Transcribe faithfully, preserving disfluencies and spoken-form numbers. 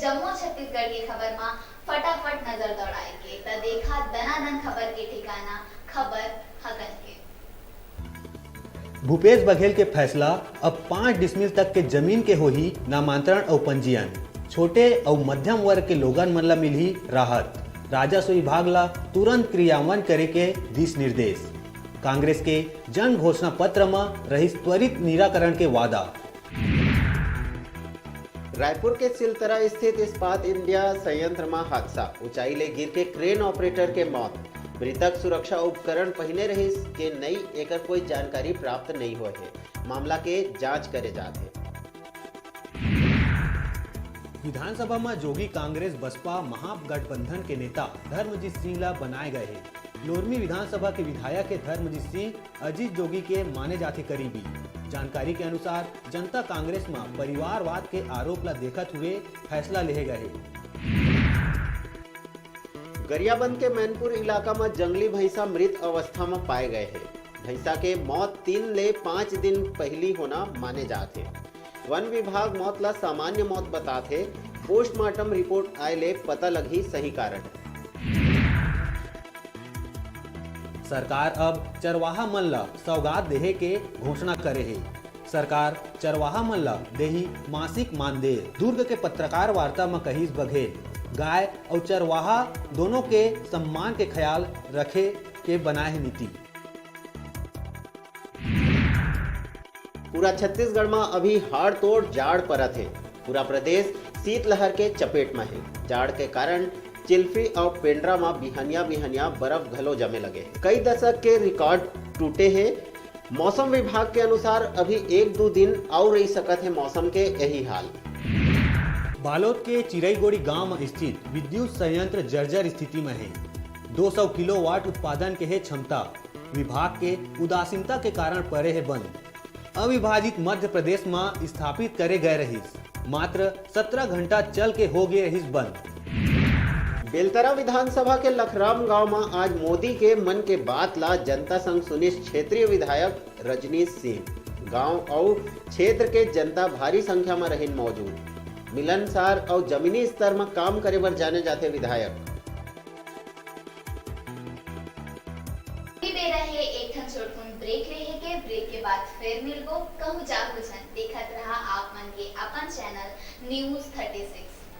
जम्मो छत्तीसगढ़ के खबर म फटाफट नजर दौड़ाए के, त देखा दनादन खबर के ठिकाना, खबर हकन के। भूपेश बघेल के फैसला, अब पाँच डिसमिल तक के जमीन के होही नामांतरण अउ पंजीयन। छोटे अउ मध्यम वर्ग के लोगन मन ला मिलही राहत। राजस्व विभाग ला तुरंत क्रियान्वयन करे के दिस निर्देश। कांग्रेस के जन घोषणा पत्र म रहिस त्वरित निराकरण के वादा। रायपुर के सिलतरा स्थित इस्पात इंडिया संयंत्र म हादसा, ऊंचाई ले गिर के क्रेन ऑपरेटर के मौत। मृतक सुरक्षा उपकरण पहिने रहिस के नई, एकर कोई जानकारी प्राप्त नई होए हे। मामला के जांच करे जात हे। विधानसभा म जोगी कांग्रेस बसपा महागठबंधन के नेता धर्मजीत सिंह ला बनाए गए हे। लोरमी विधानसभा के विधायक हे धर्मजीत सिंह अजीत जोगी के माने जाथे करीबी। जानकारी के अनुसार जनता कांग्रेस म परिवारवाद के आरोप ला देखत हुए फैसला लेहे गए हे। गरियाबंद के मैनपुर इलाका म जंगली भैंसा मृत अवस्था म पाए गए हे। भैंसा के मौत तीन ले पाँच दिन पहिली होना माने जात हे। वन विभाग मौत ला सामान्य मौत बतात हे। पोस्टमार्टम रिपोर्ट आए ले पता लगही सही कारण। सरकार अब चरवाहा मन ला सौगात देहे के घोषणा करे हे। सरकार चरवाहा मन ला देही मासिक मानदेय। दुर्ग के पत्रकार वार्ता म कहिस बघेल, गाय अउ चरवाहा दोनों के सम्मान के ख्याल रखे के बनाए हे नीति। पूरा छत्तीसगढ़ म अभी हाड़ तोड़ जाड़ परत हे। पूरा प्रदेश शीतलहर के चपेट म हे। जाड़ के कारण चिल्फी अउ पेंड्रा म बिहनिया बिहनिया बर्फ घलो जमे लगे हे। कई दशक के रिकॉर्ड टूटे हे। मौसम विभाग के अनुसार अभी एक दू दिन अउ रही सकत हे मौसम के यही हाल। बालोद के चिरईगोड़ी गांव म स्थित विद्युत संयंत्र जर्जर स्थिति म हे। दो सौ किलोवाट उत्पादन के हे क्षमता। विभाग के उदासीनता के कारण परे हे बंद। अविभाजित मध्य प्रदेश म स्थापित करे गए रहिस, मात्र सत्रह घंटा चल के हो गए रहिस बंद। बेलतरा विधानसभा के लखराम गांव म आज मोदी के मन के बात ला जनता संग सुनिस क्षेत्रीय विधायक रजनीश सिंह। गांव अउ क्षेत्र के जनता भारी संख्या म रहिन मौजूद। मिलनसार अउ जमीनी स्तर म काम करे बर जाने जाथे विधायक। ये बेरा हे एक ठन छोटकुन ब्रेक लेहे के। ब्रेक के बाद फिर मिलबो। कहूँ जागो झन, देखत रहा आप मन के अपन चैनल न्यूज थर्टी सिक्स।